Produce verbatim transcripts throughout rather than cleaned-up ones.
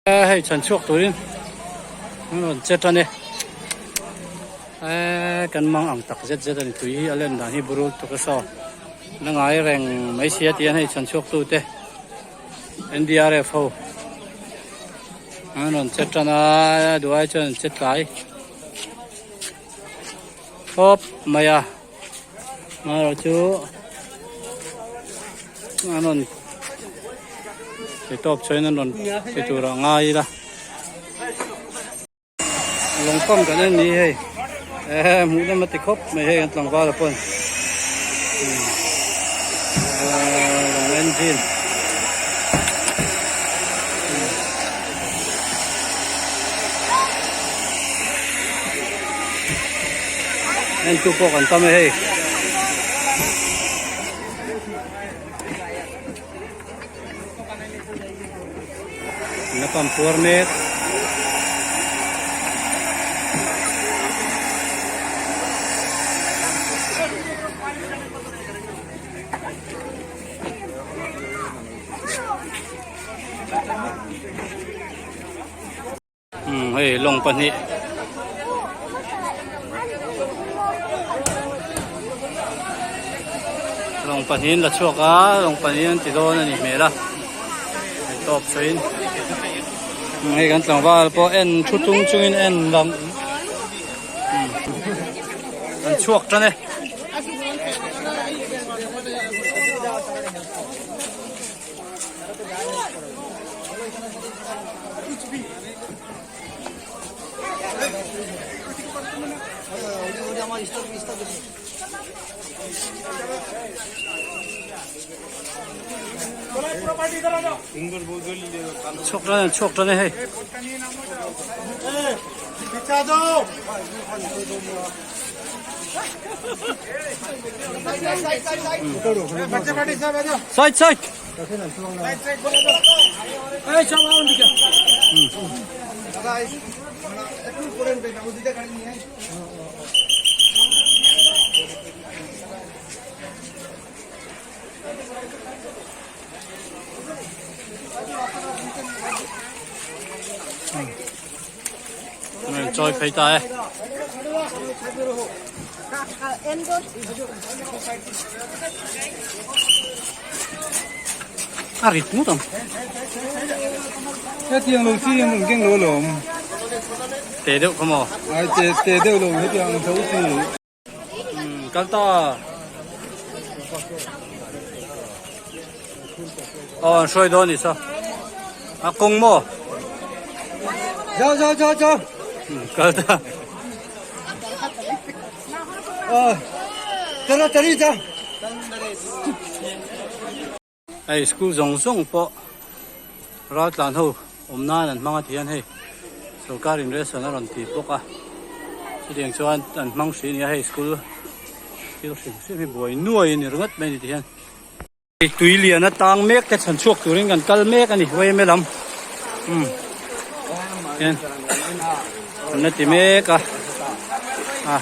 Eh, hei chhan chhuak turin an rawn chet a nih. Eh, kan mang ang tak zet zet a ni, tui hi a len dan hi burul tuk a saw. Na ngai reng mai si a, tihian hei chhan chhuaktute N D R F ho an rawn chet a na, duai chuan an chet lai khawp mai a. Mahse chu an rawn ti tawp chuan an rawn ti tur a ngai ila. Lawng pump kan en ni hei. Eh, hmuh lam a ti khawp mai hei kan tlangval a pawn. Hmm. Eh, lawng engine. Entu pawh kan tam e hei. Na pump puar mek. Hmm, hei, lawng pahnih. Lawng pahnih an la chhuak a, lawng pahnih an ti dawn a nih hmel a. Hei tawp sawiin. Hmm, hei kan tlangval pawh en thu tung chungin en lang. Hmm. An chhuak tan e. Chhuak tan, chhuak tan e hei. Side, side. Chawi phei ta e. A rit ngawt am. Hetiang lo chi ang keng lo lawm. Te deuh khawm aw. Ai, te, te deuh lo, hetiang lo chi. Hmm, kal ta. Aw, an hruai dawn ni sa. A kawng maw? Zo, zo, zo, zo. Hmm, kal ta. Aw, tara, tari, zo. Hei, school zawng zawng pawh raltlan ho awm nan an hmang a, tihian hei sawrkarin ration a rawn ti bawk a, chutiang chuan an hmang hrih a nia. Hei school thil hrim hrim hi buai nuai a ni ringawt mai a ni tihian. Hei, tui lian a tang mek te chhan chhuak turin kan kal mek a ni, Y M A lam. Hmm. Hian. Kan la ti mek a. A.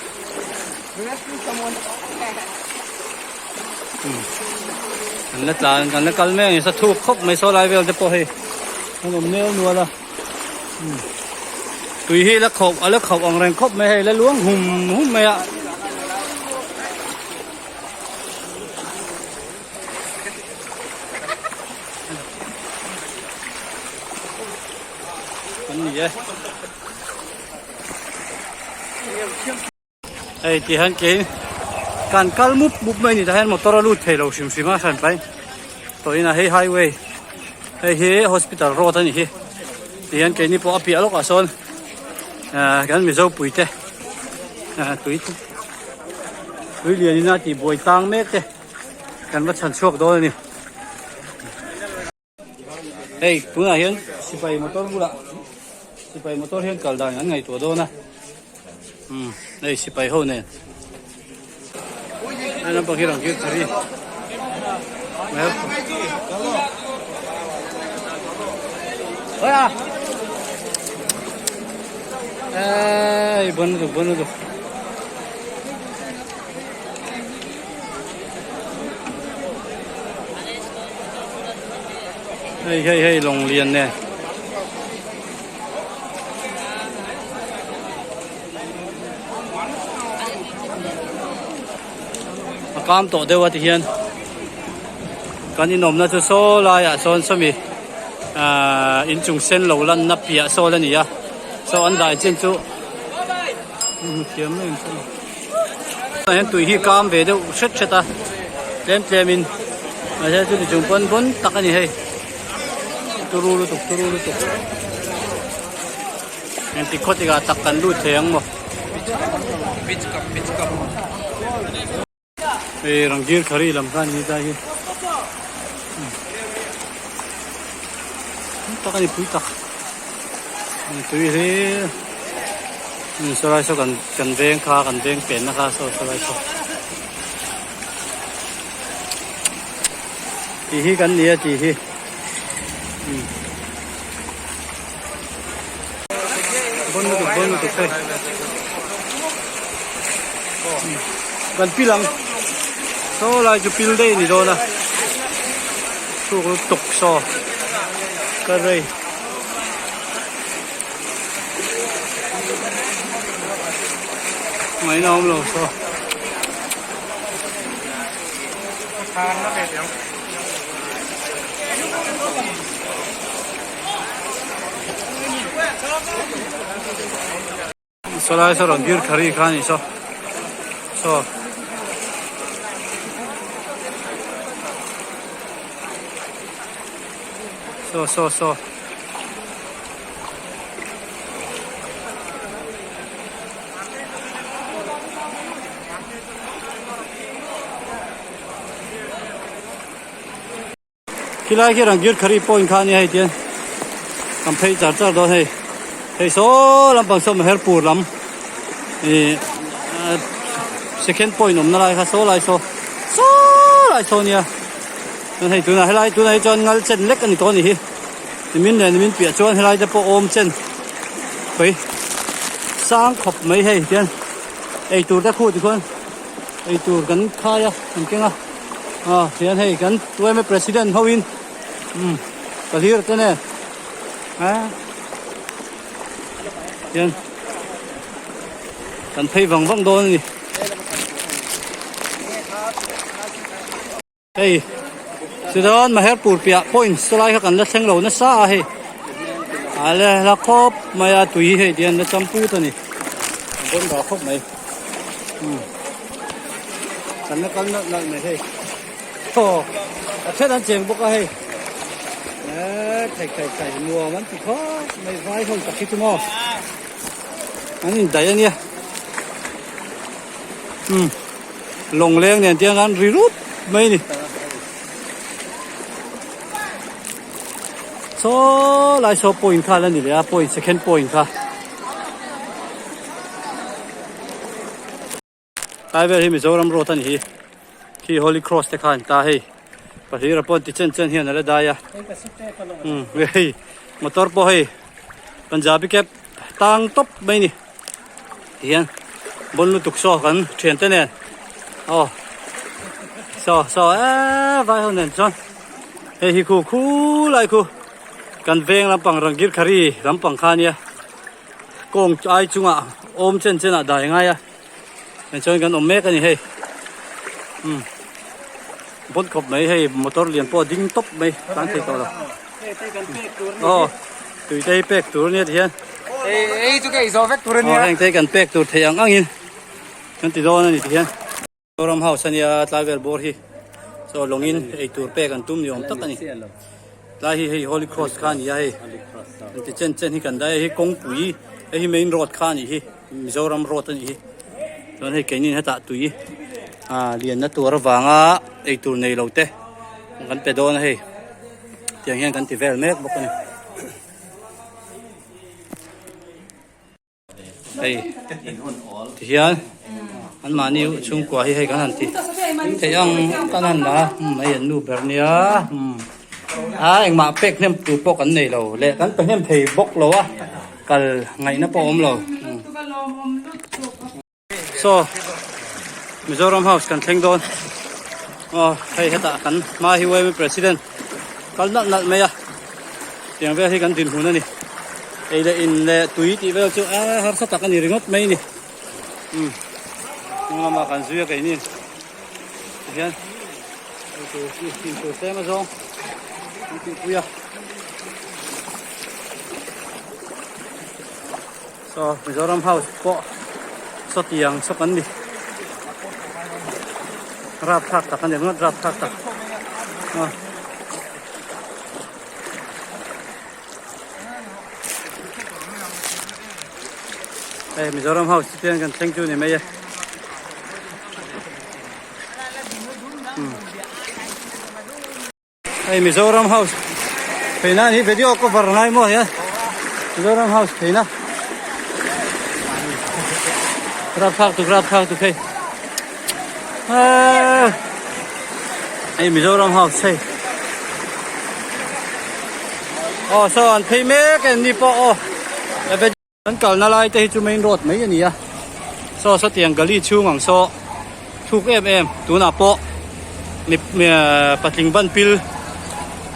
Hmm. Kan la tlan, kan la kal mek a ni, sa thuk khawp mai saw lai vel te pawh hei. Kan awm neu nual a. Hmm. Tui hi la khauh, a la khauh ang reng khawp mai hei, la luang hum hum mai a. An ni e. Hei, tihian kein kan kal mup mup mai ni ta hian motor a lut thei lo hrim hrim a hran pai. Tawina hei highway. Hei hi hospital road a ni hi. Tihian keini pawh a piah lawkah sawn, ah, kan Mizo pui te. Ah, tui, tui lian ina tih buai tang mek te. Kan va chhan chhuak dawn a ni. Hei, tunah hian sipai motor bulah, sipai motor hian kal dan an ngaihtuah dawn a. Hmm, hei, sipai ho nen. Hei lampang hi rawn kir thar hi. Hei a. Ei, bun du, bun du. Hei, hei, hei, lawng lian nen. Kam tawh deu a ti hian. Kan in awmna chu saw laiah sawn sawmi, ah, in chung sen lo lanna piah saw la ni a. Saw an dai chen chu. Thiam em chu. A hian tui hi kam ve deuh hret hret a. Tlem tlemin. A hian chu ti chung pawn bon tak a ni hei. Turu lutuk, turu lutuk. Heng ti khaw tikah tak kan lut thei ang maw? Hei, Rangir Khari lam kha ni ta hi. Tak a ni pui tak. Tui hi. Saw lai saw kan, kan veng kha, kan veng penna kha saw, saw lai saw. Ti hi kan ni a, ti hi. Bon lutuk, bon lutuk hei. Kan pil ang. Saw lai chu pil dai ni dawn a. Suk lutuk saw. Ka rei. Ngaina awm lo saw. Saw lai saw Rangir Khari kha ni saw. Saw. Saw, saw, saw. Khilai khi Rangir Khari point kha ni hei tian. Kan phei char char dawn hei. Hei saw lampang saw Maherpur lam. I, ah, second point awmna lai kha saw lai saw. Saw lai saw nia. Kan hei tuna, helai tuna hi chuan ngal chen lek a ni tawh a ni hi. Nimin leh nimin piah chuan helai te pawh awm chen. Hei. Sang khawp mai hei tian. Ei tur te khu ti khuan. Ei tur kan khai a, kan keng a. A, hian hei kan Y M A president ho in. Hmm, ka hlir te nen. A. Hian kan phei vang vang dawn a ni. Hei, Sudan Maherpur piah point saw lai kha kan la thleng lo nasa a hei. A le la khawp mai a, tui hei tian la champut a ni. Bon da khawp mai. Hmm. Kan la kal nalh nalh mai hei. Thaw, a ṭhen an cheng bawk a hei. Eh, khai, khai, khai, nuam an ti khawp mai, vai ho tak hi chu maw. An indai a nia. Hmm. Lawngleng nen tiang an ri rut mai ni. Saw lai saw point kha la ni le a, point, second point kha. Tlai vel hi Mizoram road a ni hi. Khi Holy Cross te kha an ta hei. Pahnih rapawh ti chen chen hian a la dai a. Hmm, hei. Motor pawh hei. Punjabi kep tang tawp mai ni. Hian. Bon lutuk saw kan ṭhiante nen. Aw. Saw, saw, eh, vai ho nen chuan. Hei hi khu, khu lai khu. Kan veng lampang Rangir Khari lampang kha nia. Kawng ai chunga awm chen chena dai ngai a. Hei chuan kan awm mek a ni hei. Hmm. Bon khawp mai hei, motor lian pawh ding tawp mai, kan thei tawh lo. Aw, tui te hi pek tur a nia ti hian. Ei, ei chu kei zo vek tur a nia. Aw, heng te kan pek tur thei ang angin. Kan ti dawn a ni ti hian. Mizoram House a nia, tlai vel bawr hi. Saw lawngin ei tur pek an tum ni awm tak a ni. Tlai hi hei Holy Cross kha a ni a hei. An ti chen chen hi kan dai a, hi kawngpui, hei hi main road kha a ni hi. Mizoram road a ni hi. Chuan hei keinin hetah tui, a, lianna tur avanga ei tur nei lo te kan pe dawn a hei. Tiang hian kan ti vel mek bawk a ni. Hei, ti hian, anmahni chhungkua hi hei kan han ti. Thei ang kan han la, hmm, hei an nu ber nia, hmm. A, engmah pek hnem tur pawh kan nei lo, leh kan pe hnem thei bawk lo a, kal ngaihna pawh awm lo. Hmm. Saw, Mizoram House kan thleng dawn. Aw, hei hetah kan hma hi Y M A president kal nalh nalh mai a. Tiang vel hi kan dinhmun a ni. Ei leh in leh tui tih vel chu, a, harsa tak a ni ringawt mai a ni. Hmm. Hnung lama kan zui a keinin. Hian, ei tur, ei tur tlem a zawng. Kan tih pui a. Saw, Mizoram House pawh saw tiang saw kan ni. Rapthlak tak a ni ngawt, rapthlak tak. Ah. Hei, Mizoram House te hian kan thleng chu ni mai e. Hmm. Hei, Mizoram House. Pheina ni video cover ngai maw hian. Mizoram House pheina. Rapthlak tu, rapthlak tu hei. Ah. Hei, Mizoram House hei. Aw, saw an phei mek an ni pawh aw. Kan kalna lai te hi chu main road mai a ni a. Saw, saw tiang gully chhung ang saw thuk em em, tunah pawh mi, mi, eh, patling ban pil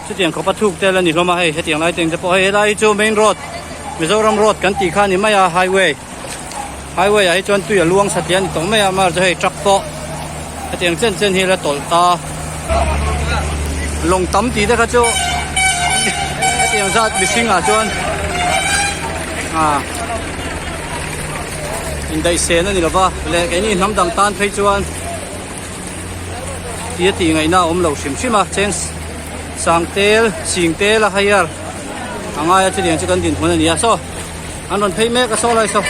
chutiang khawpa thuk te la ni hlawm a hei, hetiang lai te ang te pawh hei, helai hi chu main road, Mizoram road kan tih kha ni mai a, highway. Highway-ah hi chuan tui a luang satliah a ni tawh mai a, mahse hei truck pawh hetiang chen chen hi la tawlh ta. Lawng tam tih te kha chu hetiang zat mihringah chuan, a, indaih sen a ni lo va, leh keini hnam dang tan phei chuan tia tih ngaihna a awm lo hrim hrim a, cheng sang tel, sing tel a hire a ngai a, chutiang chu kan dinhmun a ni a, saw an rawn phei mek a, saw lai saw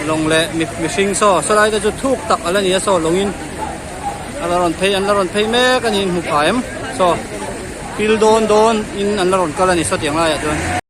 lawng leh mi, mihring saw, saw lai te chu thuk tak a la ni a, saw lawngin a la rawn phei, an la rawn phei mek a ni, in hmu pha em? Saw pil dawn dawn in an la rawn kal a ni saw tiang laiah chuan.